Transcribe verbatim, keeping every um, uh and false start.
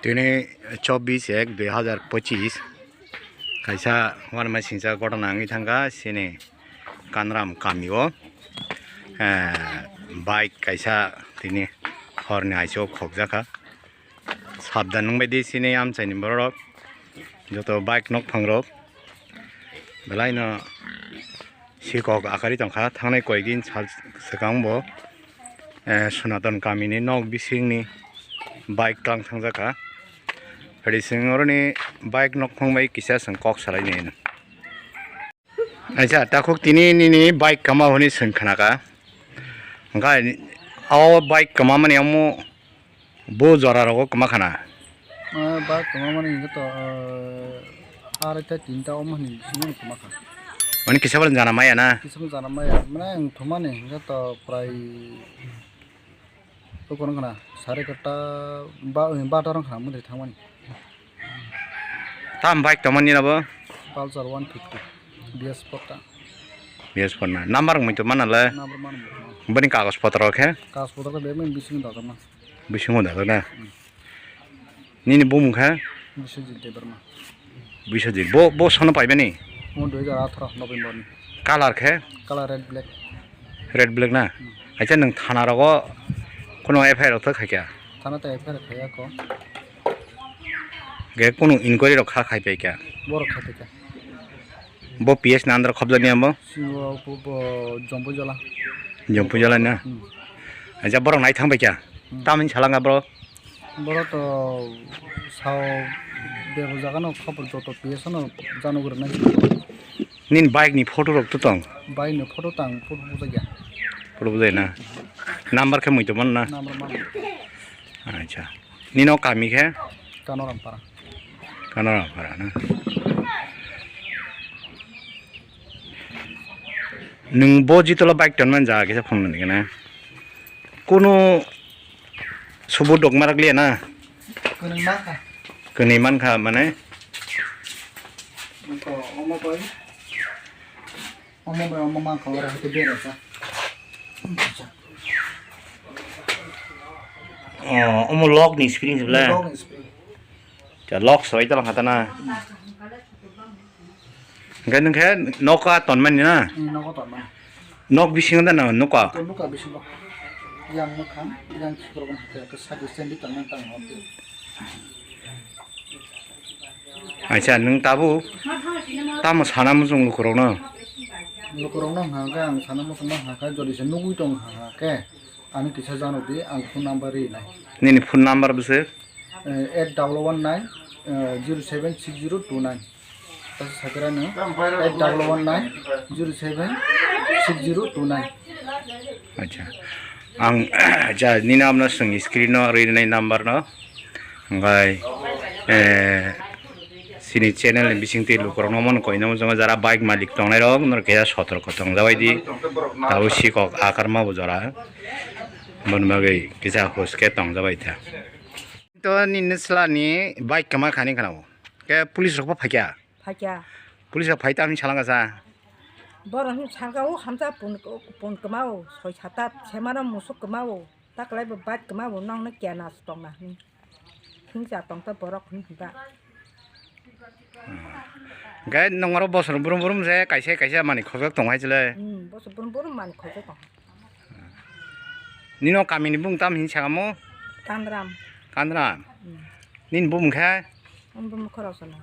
Tini chobbish ek dui hazar pochis kaisa uanama singcha gotona wngwi thangkha chini Kanram kamio, eh, bike kaisa tini horni aisio khokjakha. Sabdan wngbaidi chini amchaini bororok joto bike nokphangrok belaino sikok akari tongkha. Thangnai koikdin sal swkang bo, eh, Sonaton kamini nok bisingni bike tlang thangjakha. Phadi chwng oroni bike nokphang bai kisa chwng kok salainai. Aisa, takhuk tini nini bike kama hwnwi swng khnakha. Hwnkhe o bike kama mani omo bo jora rogo kwma khana. Ah, bike kwma mani hwnkhe to, ah, arai ta tinta omo hwnwi bisingo kwma kha. Mani kisa bwlai jana maya na? Kisa bwlai jana maya. Mane ang thumani hwnkhe to prai, to kono khana, sare egarta ba, eh, barta rok khana mundri thangmani. Tam bike tongmani abo? Pulsar one fifty, B S four ta. B S four na. Number wngwi tongmana le? Number mano. Bini kagoj potro khe? Kagoj potro khe bebak bisingo dajak na. Bisingo dajak na? Hmm. Nini bumung khe? Biswajit Debbarma. Biswajit. Bo, bo sono paibani? Mo dui hajar atharo November ni. Color khe? Color red black. Red black na? Hmm. Acha nwng thana rogo kuno F I R rok khaikha? Thana ta F I R khaiya ko. Ge kuno inquiry rok kha khaipaikha? Borok khaipaikha. Bo P S ni under khobjaknai amo? Singo bo, bo Jompuijala. Jompuijala na? Hmm. Acha borok nai thangpaikha? Hmm. Tamni salanga bro? Borok to sao bebak jagano khobor joto P S no jano gori nai. Nini bike ni photo rok to tong? Bike ni photo tang, photo bujai ya. Photo bujai na? Number khe mui tongmano na? Number mano. Acha. Nini o kami khe? Kanoram para. Kanoram para na? Nwng bo jitola bike tonmani jaga kisa phone mani kena. Kuno subut dok marak liya na? Kwnwi mankha. Kwnwi mankha mane? Nokho omo bai. Omo bai omo mankha oro hwnkhe berajak. Oh, omo lock ni spring se bwle? Lock ni spring. Cha lock soi tala hata na. Hwnkhe nwng khe noka tonmani na? Hmm, noka tonmani. Nok bisingo da na noka? To noka bisingo. Yang mwkhang, yang khikrok hwnkhe sadi sendi tongmani tang hor. Acha, nwng tabuk tamo sana muchung lukurokno? Lukurokno hwnkha khe ang sana muchungma hwnkha khe, jodi se nugwi tong hwnkha khe, ani kisa jano di, ang phone number rinai. Nini phone number bwswk? Eh, eight double one nine, eh, zero seven six zero two nine. Kaisa sakirano eight double one nine zero seven six zero two nine. Acha. Ang, ja, nini amno swng screen no rinai number no. Hwnkhe, eh, chini channel ni bisingtwi lukurokno omo koino muchungo jara bike malik tongnairok norok kisa sotorko tongjabaidi. Tabuk sikok akarma bo jora. Boni bagwi kisa huske tongjabaitha. To nini chwla ni bike kwma khani khwnao. Khe police rok bo phaikha? Phaikha. Police rok phai tamni salanga sa? Borok ni salka o hamsa pun, pun kwma o soi sata semano musuk kwma o. Taklai bo bike kwma bo nong no kena tong na hin. Hingsa tong ta borok hin ba. Hwnkhe nwng oro bosor brum brum se kaisa kaisa manwi khojak tong hai chwle. Hmm, bosor brum brum manwi khojak tong. Nini o kami ni bumung tam hin saka mo? Kanram. Kanram. Hmm. Nini bumung khe? Ang bumung khorok sana.